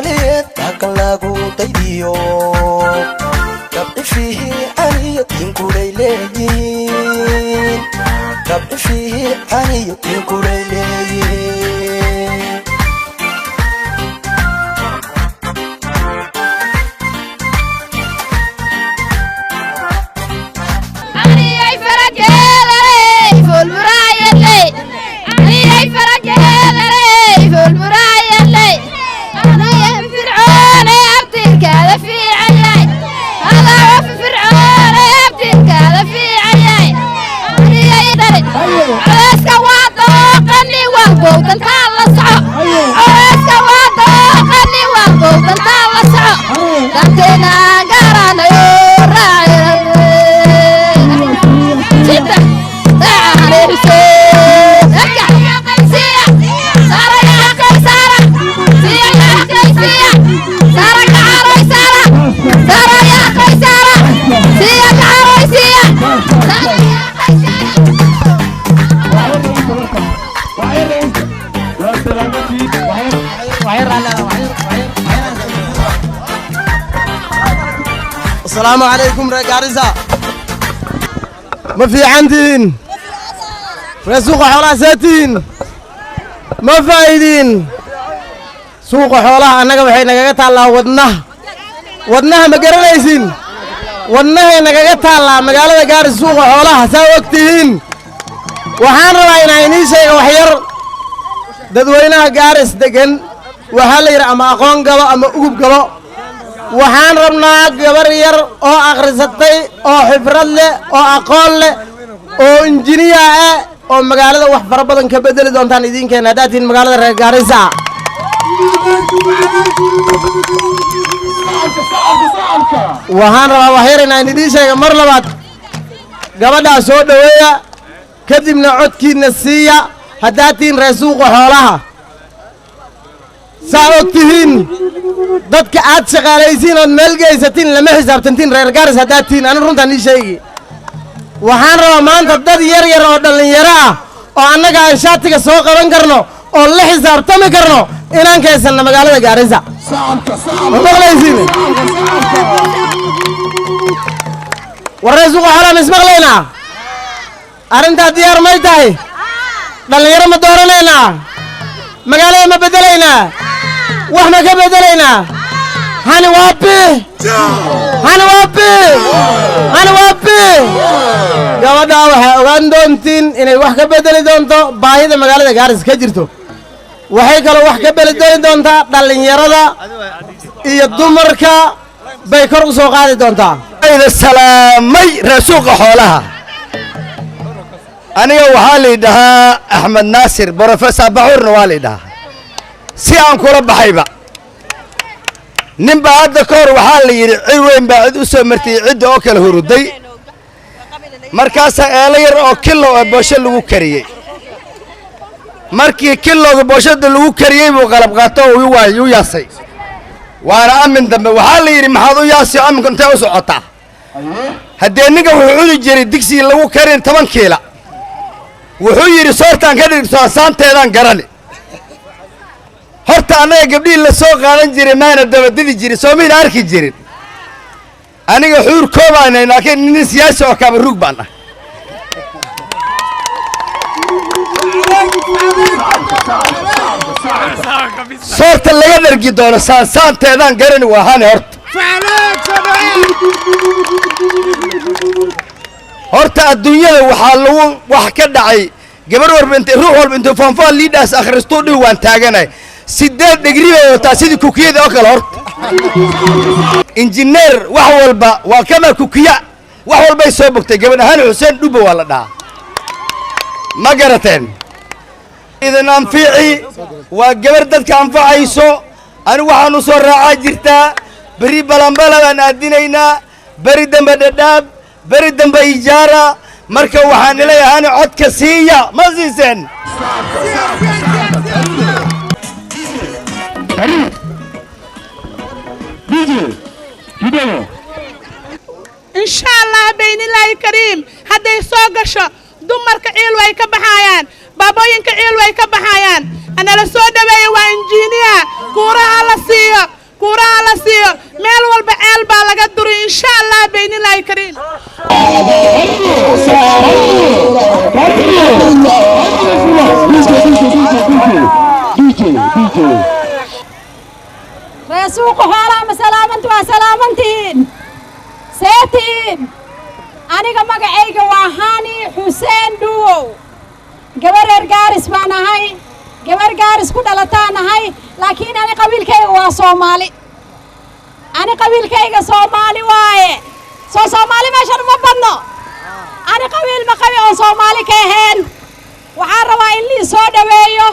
Soomaaliyeed dhaqan lagu daydiyo, dabci fiican iyo diinkulay leeyihiin, dabci fiican iyo diinkulay leeyihiin. Aniyay farajeedarey fulmuraayadley, aniyay farajeedarey fulmuraayadley, aniyay fircooney abtirkaada fiican yahay, adaa fircooney abtirkaada fiican yahay, aniyay dhalin codeyska waa dooqani walbow dantaa la soco, codeyska waa dooqani walbow dantaa la soco, danteena garanayo raacay جدا علي حسين ارجع سيا سارة يا اخي سارة سيا يا اخي سيا سارة كعروي سارة سارة يا اخي سارة سيا كعروي سيا سارة يا اخي سارة. Asalaamu calaykum reer Gaarisa, ma fiicantihiin? Reer suuqa xoolaha see tihiin? Ma faa'iidiin? Suuqa xoolaha annaga waxay nagaga taallaa wadnaha, wadnaha ma garanaysiin? Wadnahay nagaga taallaa magaalada Gaarisa suuqa xoolaha, saa og tihiin. Waxaan rabaa inaan inii sheega wax yar. Dadweynaha Gaaris degan waxaa la yidhi ama aqoon galo ama ugub galo. Waxaan rabnaa gabar yar oo akhrisatay oo khibrad leh oo aqoon leh oo injiniya ah oo magaalada wax fara badan ka bedeli doontaan idiinkeena haddaad tihiin magaalada reer Gaarisa. Waxaan rabaa wax yar inaan idiin sheega mar labaad. Gabadhaa soo dhoweeya, kadibna codkiinna siiya haddaad tihiin reer suuqa xoolaha. Saa og tihiin, dadka aad shaqaalaysiin ood meel geysatiin lama xisaabtantiin reer Gaaris haddaad tihiin. Ani runtaan ii sheegi, waxaan rabaa maanta dad yar yar oo dhallinyaro ah oo annaga aan shaatiga soo qaban karno oo la xisaabtami karno inaan keensanno magaalada Gaarisa. Ma maqlaysiin? Warree suuqa xoolaha, ma ismaqlaynaa? Arrintaa diyaar may tahay? Dhallinyaro ma dooranaynaa? Magaalada ma beddelaynaa? Wax ma ka beddelaynaa? Hani waabi, hani waabi, hani waabi. Gabadhaa waxaa ogaan doontiin inay wax ka beddeli doonto baahida magaalada Gaaris ka jirto. Waxay kaloo wax ka bedeli doontaa dhallinyarada iyo dumarka bay kor u soo qaadi doontaa. Ayda salaamay reer suuqa xoolaha. Aniga waxaa la yidhahaa Axmed Naasir, brofesor Baxuurna waa la yidhahaa si aan kula baxayba. Nin baa hadda ka hor waxaa la yidhi cid weyn baa cid u soo martay cidda oo kala huruday, markaasaa eelo yar oo kilow ee boosho lagu kariyey. Markii kilowga booshada lagu kariyey buu qalab qaato oo u yaasay, waana amin dambe. Waxaa la yidhi maxaad u yaasi, aminka intee u socotaa? Haddee ninka wuxuu cuni jiray digsigii lagu karin 10 kiila. Wuxuu yidhi soortaan ka dhigto saanteedaan garani. Horta annaga gabdhihii la soo qaadan jiray maana dabadidi jirin, soo mayna arki jirin. Aniga xuur koobaanay, laakiin nin siyaasi oo kaba ruug baan ah. Soorta laga dhargi doono saansaanteedaan garani waa hani. Horta adduunyada waxaa lagu wax ka dhacay gabar walba intay ruux walba intuu foonfoon liidhaas akhristuu dhihi waan taaganay. 8 dhigri bay wataa sidii kukiyada oo kale. Horta injineer wax walba waa kama kukiya, wax walbay soo bogtay gabadh ahaan. Xuseen Dhubba waa la dhahaa, ma garateen? Idin anfici waa gabar dadka anfacayso. Anigu waxaan u soo raacaa jirtaa beri balanbala baan aadinaynaa, beri dambe Dhadhaab, beri dambe Ijaara. Marka waxaan ileeyahay codka siiya, ma siiseen? Insha Allah baynilaahi kariim, hadday soo gasho dumarka ciil way ka baxayaan, baabooyinka ciil way ka baxayaan. Anala soo dhaweeya, waa injiiniya, kuuraha la siiyo. Kuuraha la siiyo, meel walba ceel baa laga duri, insha Allah baynilaahi kariim. Reer suuqa xoolaha, ma salaamanti? Waa salaamantihiin? Seetihiin? Aniga magacayga waa Hani Xuseen Dhuwow. Gabar reer Gaaris baan ahay, gabar Gaaris ku dhalataan ahay, laakiin ani qabiilkayga waa Soomaali. Ani qabiilkayga Soomaali waaye. Soo Soomaali meeshan uma badno. Ani qabiil ma qabi oon Soomaali ka ahayn. Waxaan rabaa in lii soo dhoweeyo.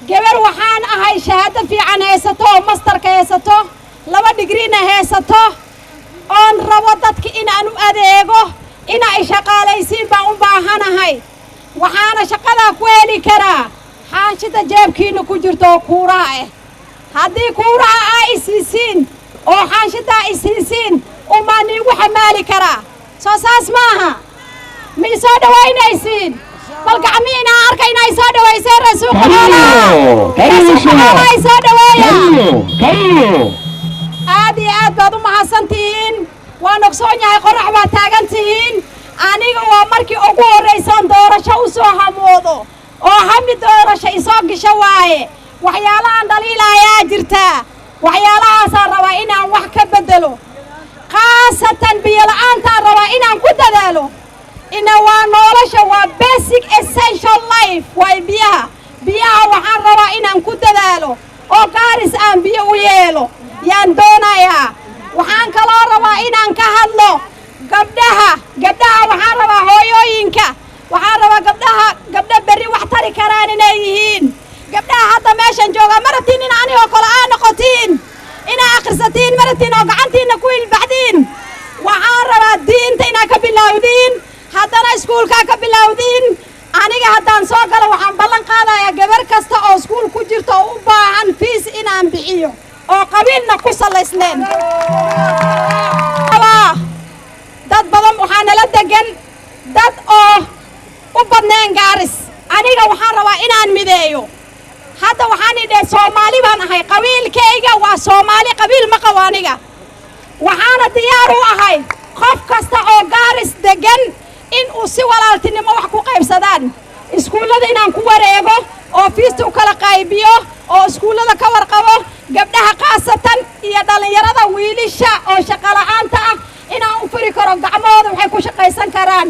Gabar waxaan ahay shahaado fiican haysato oo masterka haysato, 2 digriina haysato, oon rabo dadka inaan u adeego. Ina ay shaqaalaysiin baan u baahanahay. Waxaana shaqadaa ku heli karaa xaanshida jeebkiina ku jirto oo kuuraha ah. Haddii kuuraha aa isiisiin oo xaanshidaa isiisiin, umaan iigu xamaali karaa. Soo saas maaha? Ma isoo dhowaynaysiin? Bal gacmi inaan arka inay soo dhowayseen. Reer suuqa xoolaha, reer suuqa xoolaha, isoo dhoweeya. Aad iyo aad baad u mahadsan tihiin. Waan ogsoon yahay qorax baad taagan tihiin. Aniga waa markii ugu horraysoon doorasho u soo hamoodo oo hami doorasho isoo gisho waaye. Waxyaalahaan dhaliilaayaa jirtaa, waxyaalahaasaan rabaa inaan wax ka beddelo, khaasatan biyola'aantaan rabaa inaan ku dadaalo. Ina waa nolosha, waa basic essential life waay biyaha. Biyaha waxaan rabaa inaan ku dadaalo oo Gaaris aan biyo u yeelo yaan doonayaa. Waxaan kaloo rabaa inaan ka hadlo gabdhaha. Gabdhaha waxaan rabaa, hooyooyinka waxaan rabaa, gabdhaha, gabdho berri wax tari karaan inay yihiin. Gabdhaha hadda meeshan jooga, ma rabtiin in anigoo kale aa noqotiin? Inaa akhrisatiin ma rabtiin oo gacantiinna ku ilbaxdiin? Waxaan rabaa diinta inaa ka bilowdiin, haddana iskuulkaa ka bilowdiin. Aniga haddaan soo galo, waxaan ballan qaadayaa gabar kasta oo iskuul ku jirta oo u baahan fees inaan bixiyo oo qabiilna ku salaysneen. Dad badan waxaa nala degan dad oo u badneen Gaaris. Aniga waxaan rabaa inaan mideeyo. Hadda waxaan idhe Soomaali baan ahay, qabiilkayga waa Soomaali, qabiil ma qabo aniga. Waxaana diyaar u ahay qof kasta oo Gaaris degan in uu si walaaltinimo wax ku qaybsadaan. Iskuullada inaan ku wareego oo feesta u kala qaybiyo oo iskuullada ka warqabo, gabdhaha khaasatan iyo dhallinyarada, wiilisha oo shaqola'aanta ah inaan u furi karo gacmahooda waxay ku shaqaysan karaan,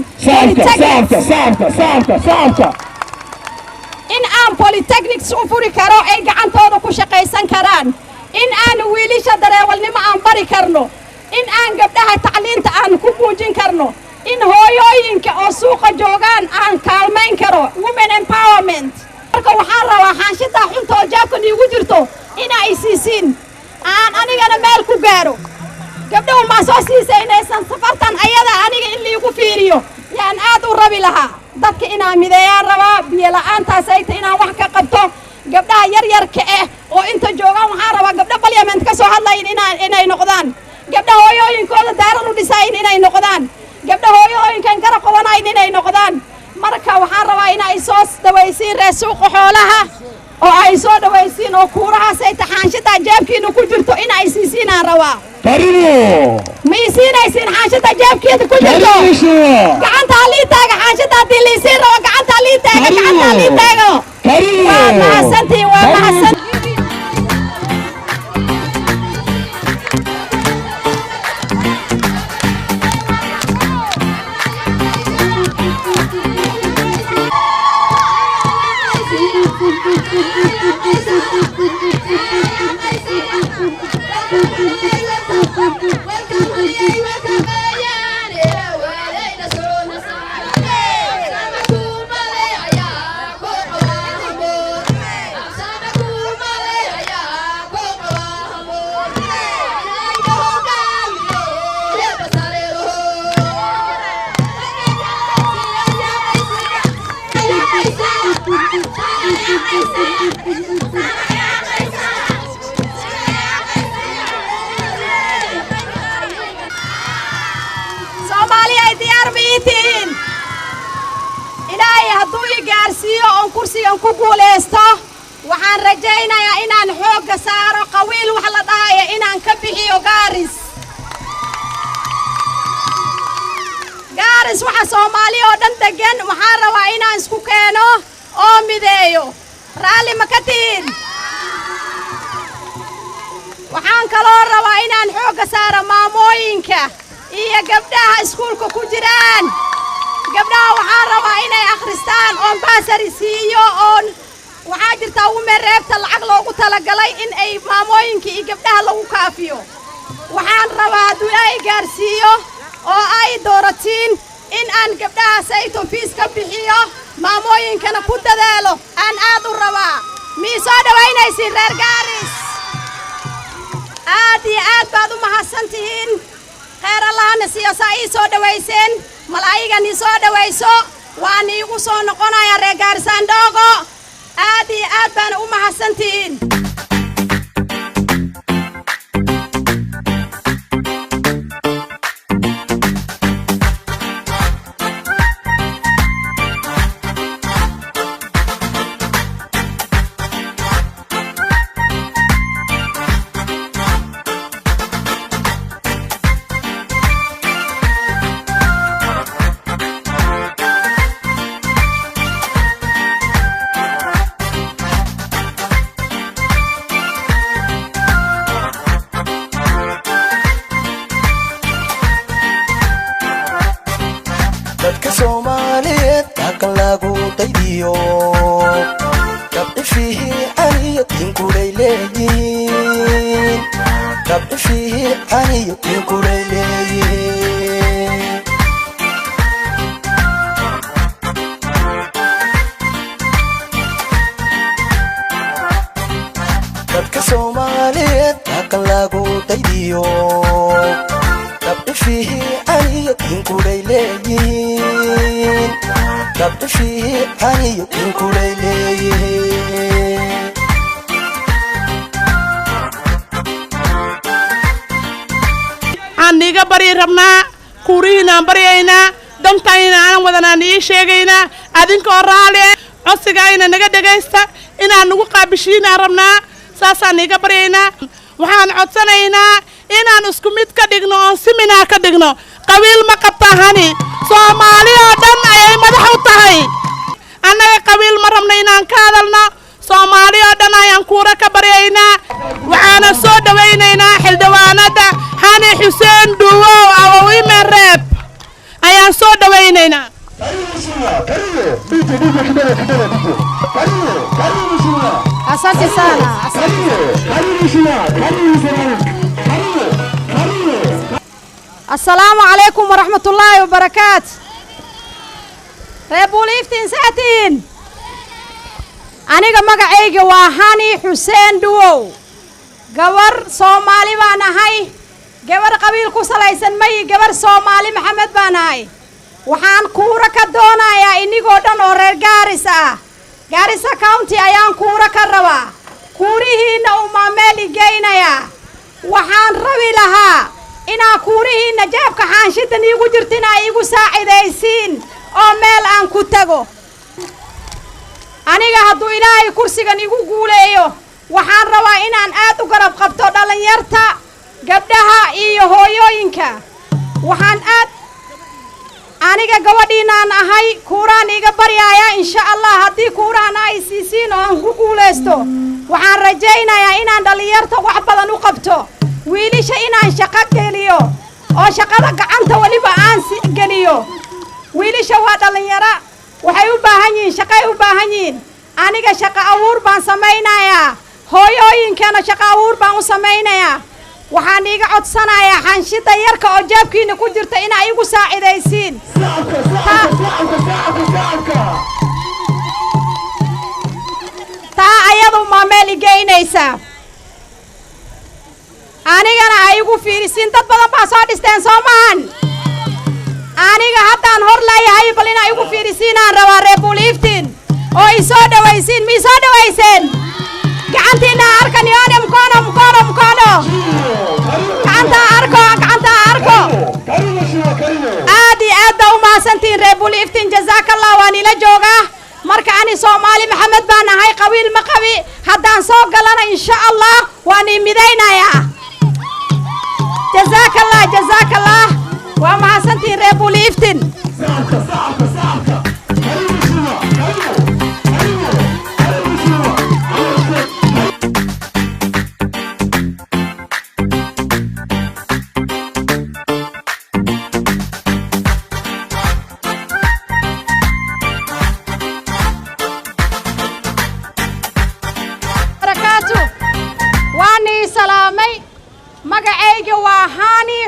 in aan polytechnics u furi karo ay gacantooda ku shaqaysan karaan, in aan wiilisha dareewalnimo aan bari karno, in aan gabdhaha tacliinta aan ku muujin karno, in hooyooyinka oo suuqa joogaan aan kaalmayn karo, women empowerment. Marka waxaan rabaa xaanshidaa xunta oo jaabkan iigu jirto ina ay siisiin, aan anigana meel ku gaaro. Gabdhahu maa soo siisa inaysan safartan ayada aniga in liigu fiiriyo yaan aad u rabi lahaa. Dadka inaan mideeyaan rabaa, biyo la'aantaas ayta inaan wax ka qabto. Gabdhaha yaryarka ah oo inta joogaan waxaan rabaa gabdho parliament ka soo hadlayin inay noqdaan, gabdha hooyooyinkooda daaran u dhisayin inay noqdaan, gabdha hooyooyinkan garab qabanayn inay noqdaan. Marka waxaan rabaa in ay soo dhawaysiin reer suuqa xoolaha oo ay soo dhawaysiin oo kuurahaas ay taxaanshidaa jeebkiina ku jirto in ay siisiinaan rabaa. Ma isiinaysiin xaanshida jeebkeeda ku jirto? Gacanta halii taaga xaanshida haddii liisiin rabo. Gacanta halii taaga, gacanta halii taago. Waa mahadsantihiin, waa mahadsan. Soomaaliya ay diyaar ma ii tihiin? Ilaahay hadduu i gaarsiiyo oon kursigan ku guulaysto, waxaan rajaynayaa inaan xoogga saaro qawiil wax la dhahaya inaan Soomaali oo dhan degan waxaan rabaa inaan isku keeno oo mideeyo. Raalli ma ka tihiin? Waxaan kaloo rabaa inaan xoogga saaro maamooyinka iyo gabdhaha iskuulka ku jiraan. Gabdhaha waxaan rabaa inay akhristaan oon bursary siiyo, oon waxaa jirtaa women rep-ta lacag loogu talagalay in ay maamooyinka iyo gabdhaha lagu kaafiyo. Waxaan rabaa hadduu Ilaahay gaarsiiyo oo ay dooratiin in aan gabdhaha sayton fees ka bixiyo, maamooyinkana ku dadaalo aan aad u rabaa. Mii soo dhowaynaysiin, reer Gaaris? Aad iyo aad baad u mahadsan tihiin. Kheyr Allahana siiyo saa ii soo dhowayseen. Malaa'igan ii soo dhowayso, waan iigu soo noqonayaa reer Gaarisaan dhoogo. Aad iyo aad baana u mahadsan tihiin. Dadka Soomaaliyeed dhaqan lagu daydiyo, dabci fiican iyo diinkulay leeyihiin, dabci fiican iyo diinkulay leeyihiin. Dadka Soomaaliyeed dhaqan lagu daydiyo, dabci fiican iyo diinkulay leeyihiin, dabci fiican iyo diinkulay leeyihiin. Waxaan niiga baryi rabnaa kuurihiinaan baryaynaa, dantayna aanan wadanaan ii sheegaynaa. Adinkoo raali eh, codsigayna naga dhegaysta, inaan nagu qaabishiinaan rabnaa, saasaan niiga baryaynaa. Waxaan codsanaynaa inaan isku mid ka dhigno oon siminaa ka dhigno. Qabiil ma qabta Hani, Soomaali oo dhan ayay madax u tahay. Annaga qabiil ma rabno inaan ka hadalno, Soomaali oo dhan ayaan kuura ka baryaynaa. Waxaana soo dhowaynaynaa xildhibaanada Hani Xuseen Dhuuwow, our women rep ayaan soo dhowaynaynaa. Asante sana. Asante. Assalaamu calaykum waraxmatullaahi wabarakaat. Reer Buuliiftiin, saatiin. Aniga magacayga waa Hani Xuseen Dhuwow. Gabar Soomaali baan ahay. Gabar qabiil ku salaysan mayi, gabar Soomaali Maxamed baan ahay. Waxaan kuura ka doonayaa inigoo dhan oo reer Gaaris ah. Gaarisa County ayaan kuura ka rabaa. Kuurihiinna umaa meel igeynayaa. Waxaan rabi lahaa inaa kuurihiinna jeebka xaanshidan iigu jirta inaa iigu saacidaysiin oo meel aan ku tago. Aniga hadduu Ilaahay kursigan igu guuleeyo, waxaan rabaa inaan aad u garab qabto dhallinyarta, gabdhaha iyo hooyooyinka. Waxaan aad aniga gabadhiinaan ahay, kuuraan iga baryaaya insha Allah. Haddii kuurahan ay siisiin oo aan ku guulaysto, waxaan rajaynayaa inaan dhallinyarta wax badan u qabto, wiilasha inaan shaqo geliyo oo shaqada gacanta weliba aan geliyo. Wiilasha waa dhallinyaro, waxay u baahan yihiin shaqay u baahan yihiin. Aniga shaqo abuur baan samaynayaa, hooyooyinkana shaqo abuur baan u samaynayaa. Waxaan iiga codsanayaa xanshida yarka oo jeebkiina ku jirta inaa igu saacidaysiin. Taa ayadu maa meel igeynaysaa, anigana ay igu fiirisiin. Dad badan baa soo dhisteen, soo maahan? Aniga haddaan hor leeyahay, bal inaa igu fiirisiinaan rabaa, reer Buuliiftiin, oo i soo dhawaysiin. Ma i soo dhawayseen? Gacantiina arka. Nione mkono, mkono, mkono. Gacantaa arko, gacantaa arko. Aad iyo aad baa u mahadsantihiin, reer Buuliiftiin. Jazaakallah. Waan ila joogaa. Marka ani Soomaali Maxamed baan ahay, qabiil ma qabi. Haddaan soo galana, insha Allah, waan ii midaynayaa. Jazaakallah, jazaakallah. Waa mahadsantihiin, reer Buuliiftin.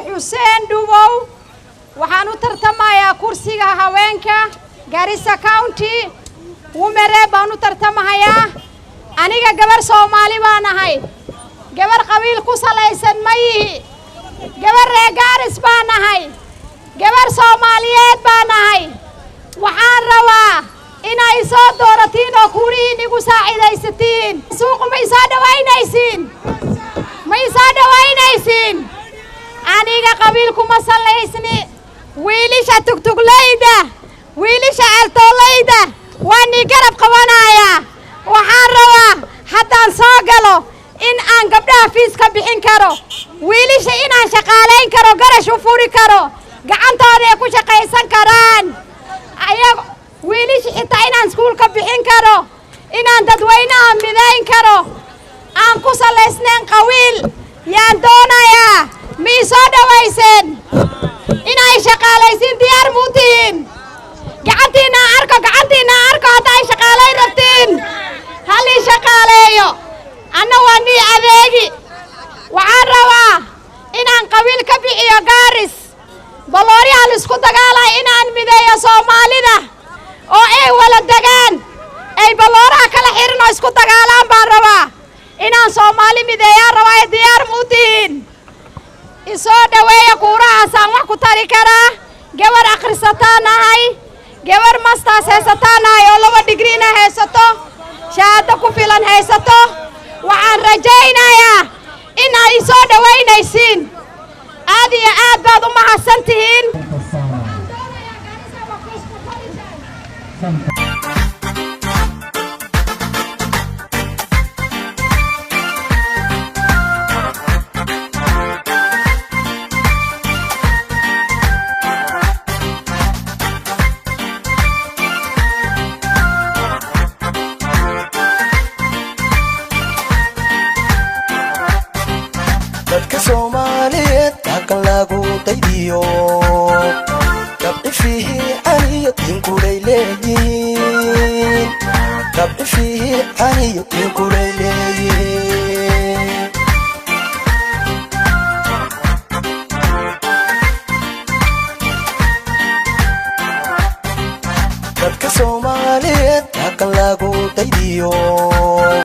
Xuseen Dhubow. Waxaan u tartamayaa kursiga haweenka Garissa County. Women rep baan u tartamahayaa. Aniga gabar Soomaali baan ahay, gabar qabiil ku salaysan ma yihi, gabar reer Gaaris baan ahay, gabar Soomaaliyeed baan ahay. Waxaan rabaa inay soo dooratiin oo kuurihiin igu saacidaysatiin. Suuqu ma isoo dhawaynaysiin? Ma isoo dhawaynaysiin? Aniga qabiilkuma salaysni. Wiilisha tugtuglayda, wiilisha ceeltoolayda waa nii garab qabanayaa. Waxaan rabaa haddaan soo galo in aan gabdhaha fees ka bixin karo, wiilisha inaan shaqaalayn karo, garash u furi karo, gacantooda ay ku shaqaysan karaan ayago, wiilisha xitaa inaan iskuulka bixin karo, inaan dadweynaha midayn karo, aan ku salaysnayn qawiil yaan doonayaa. Ma ii soo dhowayseen? Inay shaqaalaysiin diyaar muu tihiin? Gacantiina arko, gacantiina arko hadda ay shaqaalayn rabtiin. Hal ii shaqaaleeyo, anna waa nii adeegi. Waxaan rabaa inaan qabiil ka bixiyo Gaaris, balooryaha laisku dagaalaya, inaan mideeyo Soomaalida oo ay wala degaan, ay balooraha kala xirin oo isku dagaalaan baan rabaa. Inaan Soomaali mideeyaan rabaa ee diyaar ma u tihiin? Isoo dhoweeya. Kuurahaasaan wax ku tari karaa. Gabar akhrisataan ahay, gabar masters haysataan ahay oo 2 digriina haysato, shahaado ku filan haysato. Waxaan rajaynayaa in ay isoo dhowaynaysiin. Aad iyo aad baad u mahadsan tihiin. Dadka Soomaaliyeed dhaqan lagu daydiyo, dabci fiican iyo diinkulay leeyihiin, dabci fiican iyo diinkulay leeyihiin.